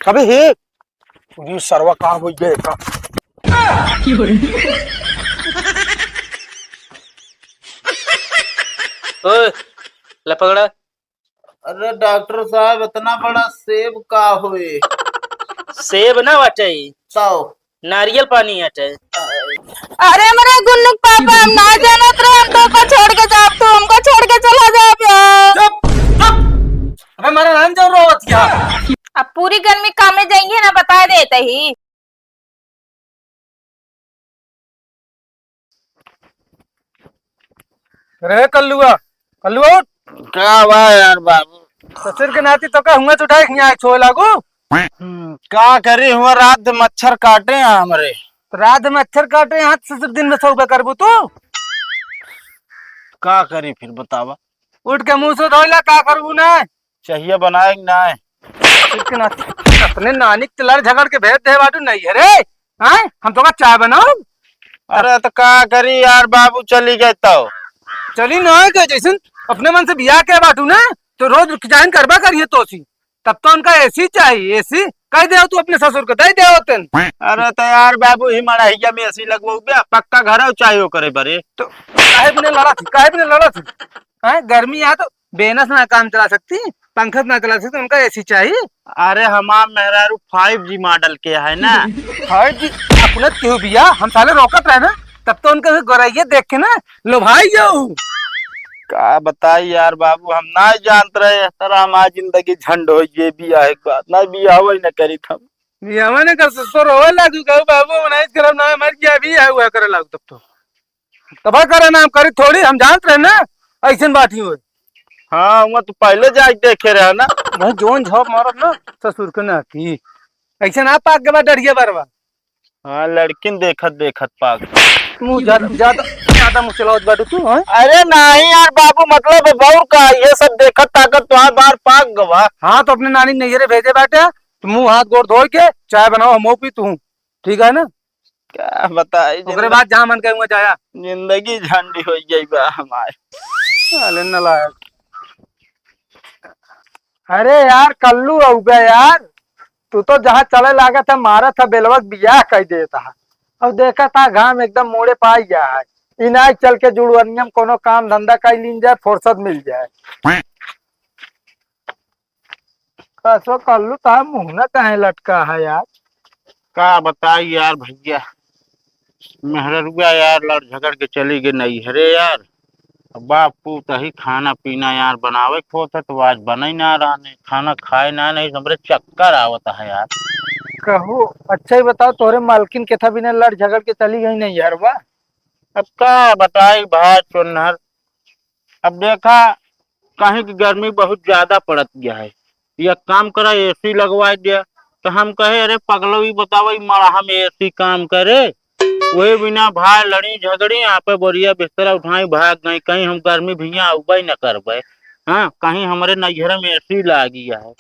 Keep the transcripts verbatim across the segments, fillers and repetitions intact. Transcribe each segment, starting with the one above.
अबे हे, ये सरवा का हो गया का? ओए, ले पकड़ा। अरे डॉक्टर साहब, इतना बड़ा सेब का होए? सेब ना बाटे ई, तौ? नारियल पानी हटे। अरे हमरे गुन्नू के पापा, हम ना जानत रहे, हम तो ओका छोड़ के जाब, तू हमका छोड़ के चला जाब यार। चुप, चुप। अबे हमारा नाम जो रोवत क्या? अब पूरी गर्मी कामे जाएंगे ना, बता देते ही। रे कल्लुआ, कल्लुआ उठ। का बा यार बाबू? ससुर के नाती तो का हुआ उठाए हियाँ छोए लागू। हम्म, का करी हुआ, रात मच्छर काटे हैं हमरे। तो रात मच्छर काटे हैं, ससुर दिन में सौबे करबू तू? का करी फिर बतावा? उठ के मुंह से धोइला, का करबू ना? चाहिए बनाए कि ना? ससुर के नाती अपने नानी के लड़ झगड़ के भेज दे बाटू नहीं है रे। हैं? हम तो का चाय बनाऊं? अरे तो का करी यार, बाबू चली गए तो। चली ना है तो जैसन अपने मन से बियाह के बाटू ना, तो रोज रुक जाइन करबा करिए तोसी। तब तो उनका एसी चाहिए, एसी। कह दे तू अपने ससुर को, दे दे होतन। अरे तो यार बाबू, ही मड़हिया में एसी लगवाऊ बे, पक्का घर हो चाहे करे बरे। तो काहे बिना लड़ा थी, काहे बिना लड़ा थी? हैं? गर्मी है तो बेनस ना काम चला सकती, पंखा ना चला सकती, उनका एसी चाहिए। अरे हमार मेहरारू फ़ाइव जी मॉडल के है ना। फ़ाइव जी अपने क्यों बिया, हम साले रोकत रहे ना, तब तो उनका गोरैया देख के ना लोभाई जाऊ। का बताई यार बाबू, हम ना जानत रहे, सर हमार जिंदगी झंड हो गई बिया एक बात, ना बिया हो ना करी हम। बियाह ना कर ससुर रोवे लागू कहू बाबू, हम नहीं करब ना, मर गया बिया हुआ करे लागू तब तो। तबाह करे ना, हम करी थोड़ी, हम जानत रहे ना, ऐसन बात ही होई। हाँ, वहाँ तो पहले जाके देखे रहे ना। भाई, जोन झोंक मारत ना, ससुर के ना की। ऐसे ना पाक गवा डरिया बरवा। हाँ, लड़किन देखत देखत पाक। मुँह ज्यादा, ज्यादा, ज्यादा मुँह चलावत बाटू तू, हाँ? अरे नहीं यार बाबू, मतलब अब और का, ये सब देखत ताकत तुहार बार पाक गवा। हाँ, तो अपने नानी नैहरे भेजे बाटे, तो मुँह हाथ गोड़ धोई के चाय बनाओ, हमहू पी तू, ठीक है ना? का बताई ओकरे जिंदगी, बाद जहाँ मन कहे हुआ जाया। जिंदगी झंडी हो गई बा हमार। साले नलायक। अरे यार कल्लू अउबे यार, तू तो जहाँ चले लागत है मारत है बेलवा के बियाह कइ देत है। अब देखत है घाम एकदम मोड़े पाई गया है। इनाई चल के जुड़वनिया में कोनो काम धंधा कइ लीन जाए, फुर्सत मिल जाए। कसो कल्लू, तहार मुँह ना काहे लटका है यार? का बताई यार भैया, मेहररुआ यार लड़ झगड़ के चली गई नैहरे यार। अब बाप पूत ही खाना पीना यार बनावे के होत है तो आज बने ना रहने, खाना खाए ना, नहीं हमरे चक्कर आवत है यार। कहू, अच्छा ही बताओ, तोहरे मालकिन केथा बिना लड़ झगड़ के चली गई नैहरवा? अब का बताई भाई चोन्हर, अब देखा, कहीं की गर्मी बहुत ज्यादा पड़त गया है, एक काम करा, एसी लगवाए दिया। तो हम कहे, "अरे पगलो, ई बतावा, ई मड़हा में एसी काम करे?" वही बिना भाई लड़ी झगड़ी, यहाँ पे बोरिया बिस्तरा उठाई भाग गई, कहीं हम गर्मी भैया अउबे न करबे। हाँ, कहीं हमरे नैहर में एसी लागी है।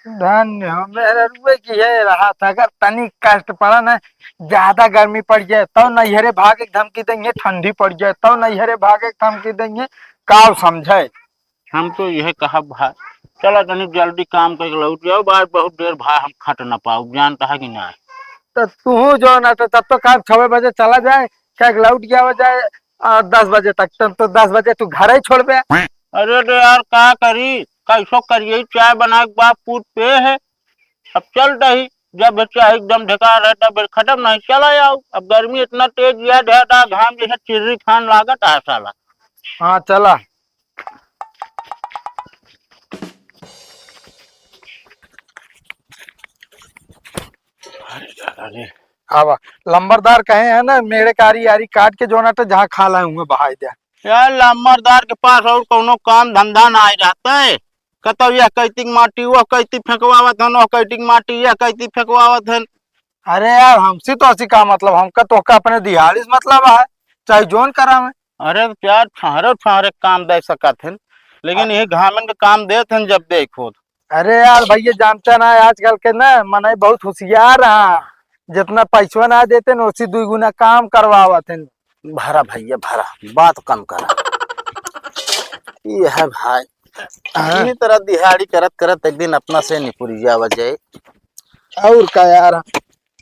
धन्य हो, मेहररुए की है रहा था। अगर तनी कष्ट पड़ा ना, ज्यादा गर्मी पड़ जाए, तो नैहरे भागे के धमकी देंगे, ठंडी पड़ जाए, तो नैहरे भागे के धमकी देंगे, काव समझे? हम तो यह कहब भाई, चला तनी जल्दी काम करके लौट जाओ, बार बहुत देर भाई हम खट ना पाओ, जानता है कि ना? तो तू जो ना, तो तब तो काम छवे बजे चला जाए, क्या लौट गया हो जाए, आ, दस बजे तक, तो, तो दस बजे तू घर ही छोड़बे। अरे तो यार, का करी, कैसो करिए, चाय बना के बाप पूत पे है। अब चल दही, जब चाहे एकदम ढेका रहे, तब खत्म नहीं, चला आओ। अब गर्मी इतना तेज यार है, ता घाम जैसे चिर्री खान लागत है साला। हाँ, चला। अरे, अरे। आवा, लंबरदार कहे है ना, मेड़े कारी यारी काट के जो ना तो जहाँ खाला है, उहाँ बहाई दे। यार, लंबरदार के पास और कौनो काम धंधा ना आए रहता है। कतौ यह कैतिक माटी, वह कैतिक फेंकवावत हन, वह कैतिक माटी, यह कैतिक फेंकवावत हन। अरे यार, हमसे तो ऐसी का मतलब, हमका तो का अपने दिहाड़ी से मतलब है, चाहे जोन करावे। अरे तो यार, ठहरे ठहरे काम दे सकत हन, लेकिन अ- ये घामन के काम देत हन जब देखो। अरे यार भैया, जानता ना, आजकल के ना मनई बहुत होशियार है, जितना पैसवा ना देते ना, उसी दुई गुना काम करवावत हैं। भरा भैया, भरा, बात कम करा। ये है भाई, हाँ। इही तरह दिहाड़ी करत करत एक दिन अपना से निपुरिया जावा जाए। और का यार,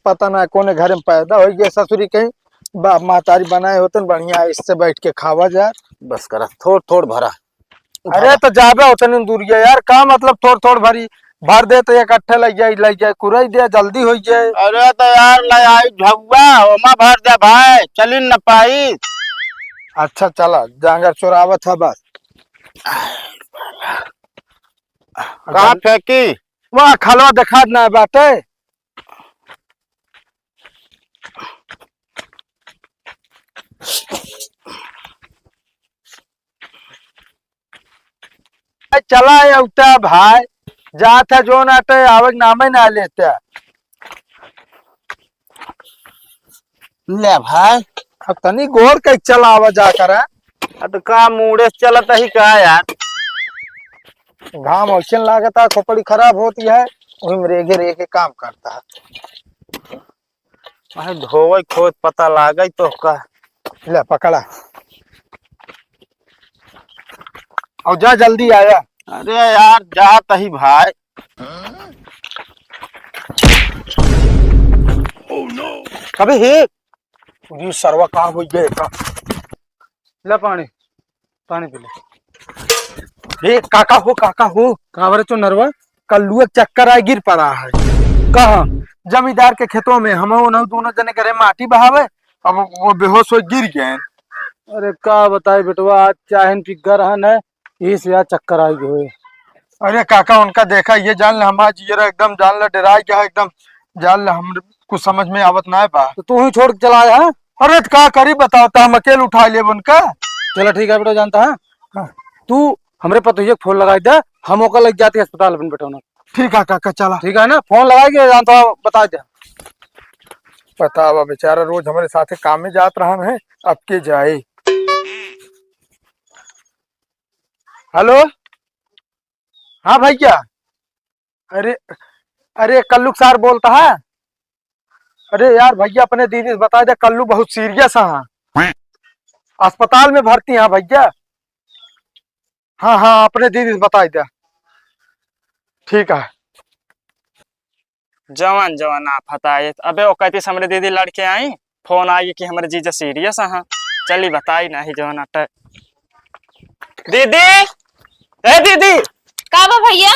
पता ना कौन घर में पैदा होइ गए ससुरी कहीं, बाप महतारी बनाए होतन बढ़िया, इससे बैठ के खावा जाए। बस करा, थोड़ थोड़ भरा। अरे तो जाबे उतनी दूरिया यार, का मतलब थोड़ थोड़ भरी, भर दे तो इकट्ठे लग जाए, लग जाए, कुरई दे, जल्दी होइ जाए। अरे तो यार ले आई झउआ, ओमा भर दे भाई, चली न पाई। अच्छा चला, जांगर चोरावत है बस। कहाँ फेंकी? वहाँ खलवा देखात ना बाटे। ए, चला ए उठा भाई, जात है जोन आटे, आवे के नामे ना लेते। ले भाई। अब तनी गोर के चला आवा जा करा। अब तो का मूड़े से चलत ही का यार? घाम ऐसे लागत है, खोपड़ी खराब होती है, वही में रेगे रेगे काम करता है। अरे धोवे खोद पता लागे तो का। ले पकड़ा। और जा जल्दी आया। अरे यार जात ही भाई। अबे हे, ये सरवा का हो गया का? ले पानी, पानी पी ले। ए, काका हो, काका हो। का बरे चुनरवा? कल्लुआ के चक्कर आए गिर पड़ा है। कहाँ? जमींदार के खेतों में। हम उन्हों दोनों जने करे माटी बहावे, अब वो बेहोश हो गिर गए। अरे का बताई बेटवा, आज चाहन पिग्गा रहन है, यही से आज चक्कर आ गए। अरे काका, उनका देखा, ये जान ले हमारा जियरा एकदम जान ले डराई गया है, एकदम जान ले हम कुछ समझ में आवत ना है बा। तो तू ही छोड़ के चला आया है? अरे तो का करी बताओ, तो हम अकेले उठा लेब उनका। चला ठीक है बेटा, जानता है हाँ। तू हमरे पतोहिया के फोन लगाई दे, हम ओकर लग जाती अस्पताल अपन बेटौना। ठीक है काका, चला। ठीक है ना, फोन लगाई के जानता है, बता दे। बतावा बेचारा रोज हमरे साथे काम में जात रहन है, अब के जाए। हेलो, हाँ भैया। अरे, अरे कल्लू के सार बोलता है? अरे यार भैया, अपने दीदी से बता दे, कल्लू बहुत सीरियस है, अस्पताल में भर्ती है भैया। हाँ हाँ, अपने दीदी से बता दे। ठीक है। जवन जवन आफत आए, अबे ओकती से हमरे दीदी लड़के आई, फोन आई कि हमरे जीजा सीरियस हैं। चली बताई नाही जवन अटे। दीदी, ए दीदी। का बा भैया?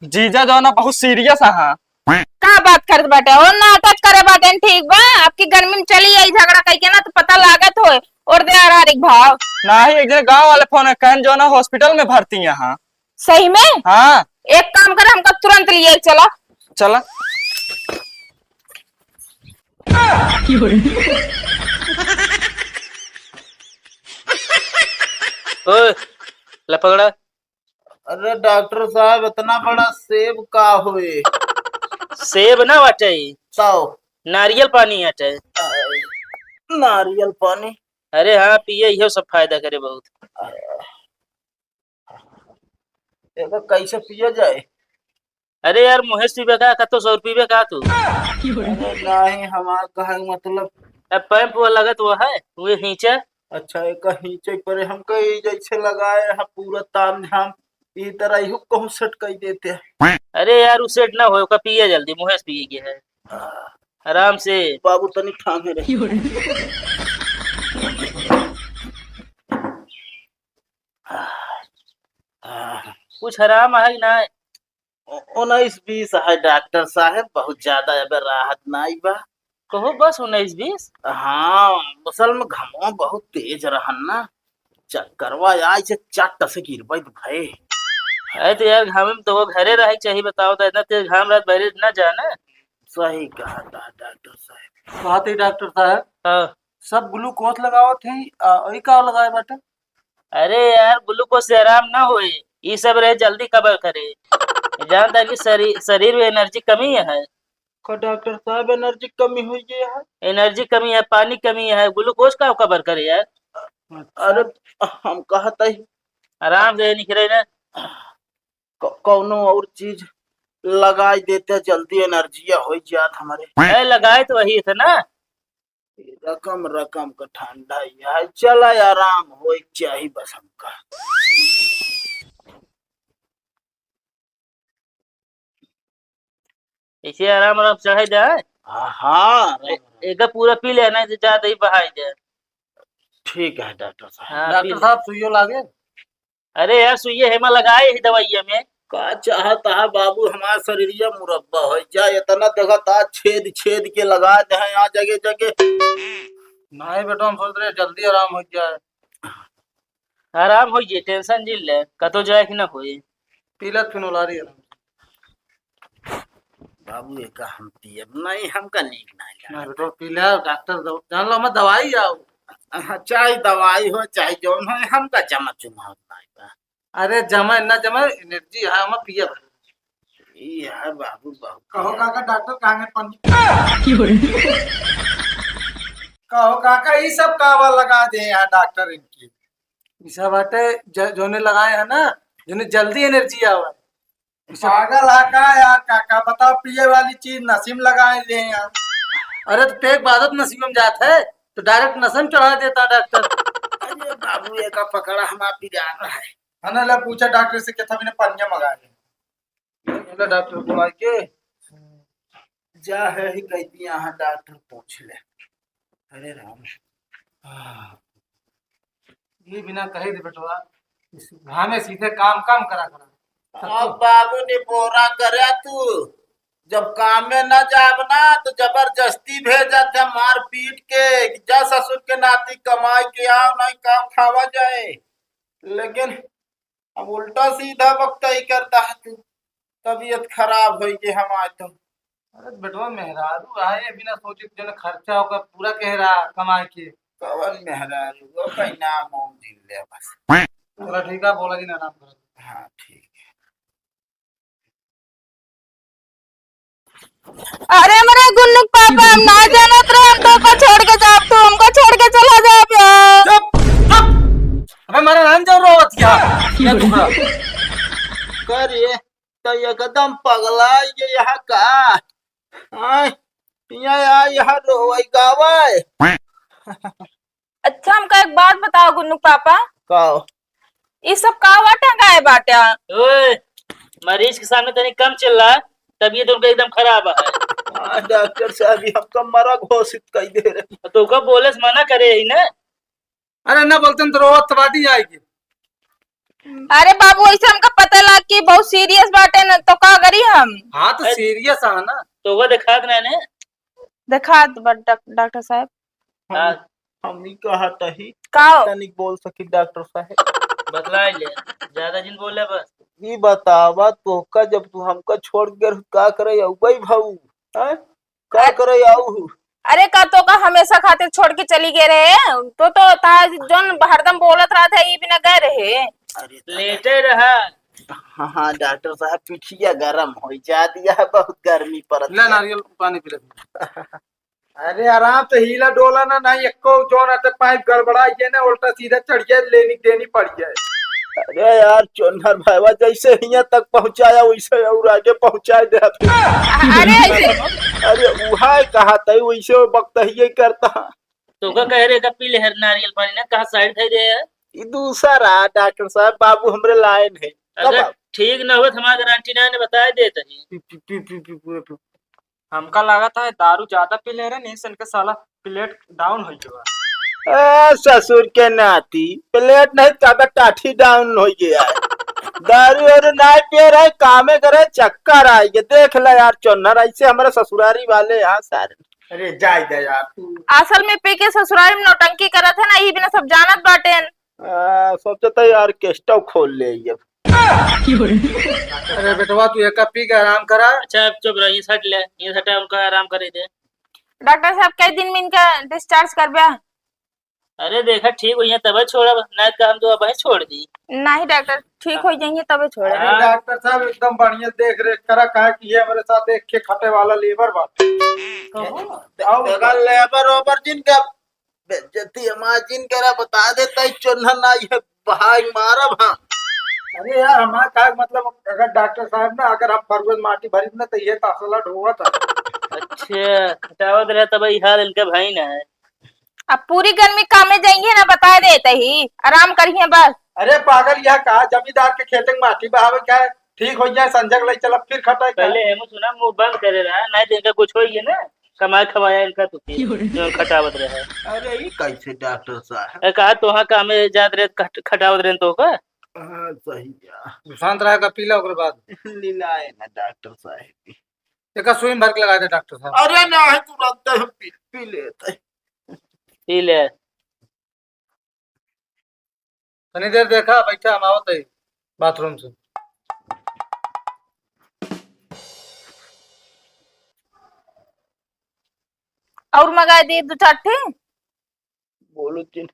जीजा जवन बहुत सीरियस हैं। का बात करत बाटे? और नाटक करे बाटे, ठीक बा? आपकी गर्मी में चली आई झगड़ा कइके ना, तो पता लागत होए। और दे आ रहा रे भाव। नाही, एक जने गांव वाले फोन कहन जवन हॉस्पिटल में भर्ती हैं। सही में? हाँ। एक काम कर, हमका तुरंत लिए चला। चला। ओए, ले पकड़ा। अरे डॉक्टर साहब, इतना बड़ा सेब का होए? सेब ना बाटे, तो? नारियल पानी बाटे। नारियल पानी? अरे हाँ, पिए, इहो सब फायदा करे बहुत। एका कैसे पिया जाए? अरे यार, मुहेश पीबे का, का तो सौ पीबे का तू? अरे नहीं, हमार कहे मतलब अब पाइप वो लगत वो है, वो हींचे। अच्छा, एक हींचे पर हम कहीं जैसे लगाए हैं पूरा ताम झाम, ई तरह इहू कहूँ सेट कर देते हैं। अरे यार, उ सेट ना होए, ओका पिए जल्दी, मुहेश पिए के है। आराम से। बाबू तनी ठांगे रहे। कुछ आराम है कि ना? उ-, उन्नीस बीस है डॉक्टर साहब, बहुत ज्यादा अब राहत नाई बा। कहो बस उन्नीस बीस? हाँ, असल में घमवा बहुत तेज रहन ना, चक्करवा आई से चट्ट से गिरबे तो भय। अरे तो यार, घाम में तो वो घरे रहे के चाहिए, बताओ तो, इतना तेज घाम रहत, बहरे ना जाना। सही कहा था डॉक्टर साहब। कहत ही डॉक्टर साहब, हाँ। सब ग्लूकोज लगावत ही, आ, ई का लगाए बाटे? अरे यार, ग्लूकोज से आराम ना होए, ई सब रहे जल्दी कवर करे। जानता है कि शरीर, शरीर में एनर्जी कमी है। का डॉक्टर साहब, एनर्जी कमी हुई गई है? एनर्जी कमी है, पानी कमी है, ग्लूकोज का कवर करे यार? अच्छा। अरे हम कहत ही आराम से निकले ना। क-, कौनो और चीज लगाई देते, जल्दी एनर्जिया हो जात हमारे। ए, लगाए तो वही थे ना। रकम रकम का ठंडा ही है, चला आराम होए के चाही बस हमका। ऐसे आराम आराम चढ़ाई दे। हाँ, हाँ, आराम ए-, आराम। एक पूरा पी ले, नहीं तो ज्यादा ही बहाई दे। ठीक है डॉक्टर साहब। हाँ, पी डॉक्टर ले। साहब, सुइयो लागे? अरे यार, सुइया हेमा लगाए ही दवाइया में। का चाहत है बाबू, हमार शरीरिया मुरब्बा हो जाए, इतना देखत आ छेद छेद के लगा दे हैं यहाँ जगह जगह। नहीं बेटा, हम सोच रहे जल्दी आराम हो जाए। आराम हो जाए, टेंशन जिन ले, कतो जाए कि ना होए। पीला फिनोलारी आराम। बाबू, एका हम पियब नहीं, हमका नीक नहीं ना लागत। बेटवा, पी ले, डॉक्टर दव-, जान लो, हमें दवाई आओ। हाँ, चाहे दवाई हो, चाहे जौन हो, हमका जमा जुमा होत नहीं बा। अरे, जमा ना जमा, एनर्जी है, हम पियब। ई है बाबू, बहुत कहो पियब। काका, डॉक्टर कहाँ गए पानी? कहो काका, ई सब कावा लगा दे यार डॉक्टर इनकी। ई सब बाटे ज-, जोने लगाए हैं ना, जोने जल्दी एनर्जी आवे। पागल है का यार काका? बताओ, पिए वाली चीज नसीम लगाए ले यार। अरे तो पेट बादत नसीम में जात है, तो डायरेक्ट नसीम चढ़ा देता डॉक्टर। अरे बाबू, एका पकड़ा, हमार बिगाड़ रहा है। है ना, ले पूछा डॉक्टर से, कितना मैंने पनिया मंगा ले। ले डॉक्टर बुला के। जा है ही कह दिया, हाँ डॉक्टर पूछ ले। अरे राम। आह। ये बिना कहे दे बेटवा, इस घामे सीधे काम, काम करा करा। अब बाबू ने बोरा करे तू, जब काम में ना जाब ना तो जबरदस्ती भेजत है मार पीट के, कि जा ससुर के नाती कमाई के आओ, नहीं काम खावा जाए। लेकिन अब उल्टा सीधा बकता ही करता है तू, तबीयत खराब होई के हम आए तो। अरे बेटवा, मेहरारू रहा है, बिना सोचे जन खर्चा होकर पूरा कह रहा कमाए के। कवन मेहरारू, वो कहीं नाम वाम जिन ले बस। चला ठीक है, बोला जी ना, आराम करो। हाँ, ठीक है। अरे मेरे गुन्नू के पापा, हम ना जानत रहे, हम तोका छोड़ के जाब, तू हमका छोड़ के चला जाब यार। चुप, चुप। अबे मारा नाम जो रोवत क्या? क्या दुखड़ा? कर ये तो एकदम पगला ये यहाँ का। आय, यहाँ, यहाँ, यहाँ रोवई गावई। अच्छा, हमका एक बात बताओ गुन्नू पापा। का? ई सब का हुआ टंगाए बाटे? ओए, मरीज के सामने तनी कम चिल्ला, तबीयत उनका एकदम खराब है। हाँ, डॉक्टर साहब, ई हमका मरा घोषित कई दे रहे। तो का बोले से मना करे ही ना? अरे ना बोलते तो रोवत तो बाटी जाएगी। अरे बाबू, ऐसे हमका पता लग कि बहुत सीरियस बाटे न, तो का करी हम? हाँ, तो अरे, सीरियस है ना। तो वो दिखात ना ने। दिखात बा डॉक-, डॉक्टर साहब। हम, हाँ। हम ई कहत ही, का? तनिक बोल सकी डॉक्टर साहब? बतलाई ले, ज्यादा जिन बोले बस। ई बतावा तोका जब तू हमका छोड़ के गए, का करे अउबई भाऊ? हैं? का अरे, करे आऊ? अरे का तोका हमेशा खातिर छोड़ के चली गए रहे? तो, तो ता जौन हरदम बोलत रहत है, ई बिना गए रहे। अरे दादा। लेटे रहा। हाँ, हाँ, डॉक्टर साहब, पिठिया गरम हो जा दिया है, बहुत गर्मी पड़त ले है। नारियल पानी पी ले। अरे आराम से हीला डोला ना, नहीं एको जौन आते पाइप गड़बड़ा गया ना, उल्टा सीधा चढ़ गया, लेनी देनी पड़ गया। अरे यार, चोन्हर भाईवा जैसे हियां तक पहुंचाया, वैसे और आगे पहुंचाए दे। अरे ऐसे अरे उहाय कहा तई, वैसे वो वक्त ही करता। तो का कह रहे का पी ले हर नारियल पानी ना, कहा साइड धई दे यार। ई दूसरा डॉक्टर साहब, बाबू हमरे लाइन है। अगर कब आप? ठीक ना हो तो हमारा गारंटी ना ने बताए देत ही। पी, पी, पी, पी, पी, पूरे पी। हमका लागत है दारू ज्यादा पी ले रहे, नहीं से इनके साला प्लेट डाउन हो गया। ए ससुर के नाती, प्लेट नहीं, ज्यादा टाठी डाउन हो गया है। दारू और नहीं पी रहे, कामे करे, चक्कर आ गया। देख ले यार चोन्हर, ऐसे हमारे ससुरारी वाले यहाँ सारे। अरे जाए दे यार तू। असल में पी के ससुरारी में नौटंकी करत है ना, यही बिना सब जानत बाटेन। आ, सोचता है ऑर्केस्ट्रा खोल ले अब। अरे बेटवा, तू एका पी के आराम करा। अच्छा, अब चुप रह, ये सट ले, ये सटा, उनका आराम करे दे। डॉक्टर साहब, कई दिन में इनका डिस्चार्ज करबे? अरे देखा, ठीक होइहैं तबे छोड़ब, नहीं तो हम तो अबहीं छोड़ दी। नहीं डॉक्टर, ठीक हो जाइए तबे छोड़ब। अरे हाँ। डॉक्टर साहब, एकदम बढ़िया देख रेख करा, काहे कि ये हमारे साथ एक के खटे वाला लेबर बाटे। कहो। अगर लेबर ओबर जिनका बेइज्जती हमार जिन करा, बता देता है, चोन्हा ना ये भाई मारब हम। अरे यार, हमार का मतलब, अगर डॉक्टर साहब ना, अगर हम फरुआ से माटी भरी ना, तो ये तसला ढोवत है। अच्छा, खटावत रहे तब ई हाल इनका भाई ना है। अब पूरी गर्मी कामे जाइए ना, बता देते ही, आराम करिए बस। अरे पागल, यह का जमींदार के खेते में माटी बहावे का है? ठीक होइ जाए, संझा के लइ चलब, फिर खटाई का। पहले हेमू सुना, मुंह बंद करे रहा, नहीं तो इनका कुछ होइ गया ना, कमाए खवाया इनका तो फिर जो खटावत रहे। अरे, ई कैसे डॉक्टर साहब? ए, कहा तो हाँ, काम में जात रहे, खट-, खटावत रहे तो का? हाँ, सही है। शांत रहा का, पी ला ओकरे बाद। लीलाए ना डॉक्टर साहब। एका सुई में भर के लगा दे डॉक्टर साहब। अरे ना, है तुरंत हम पी, पी लेते। पी ले। तनी देर देखा, बैठा, हम आवत है बाथरूम से। और मंगाई दी दो चार ठे। बोलो चिन,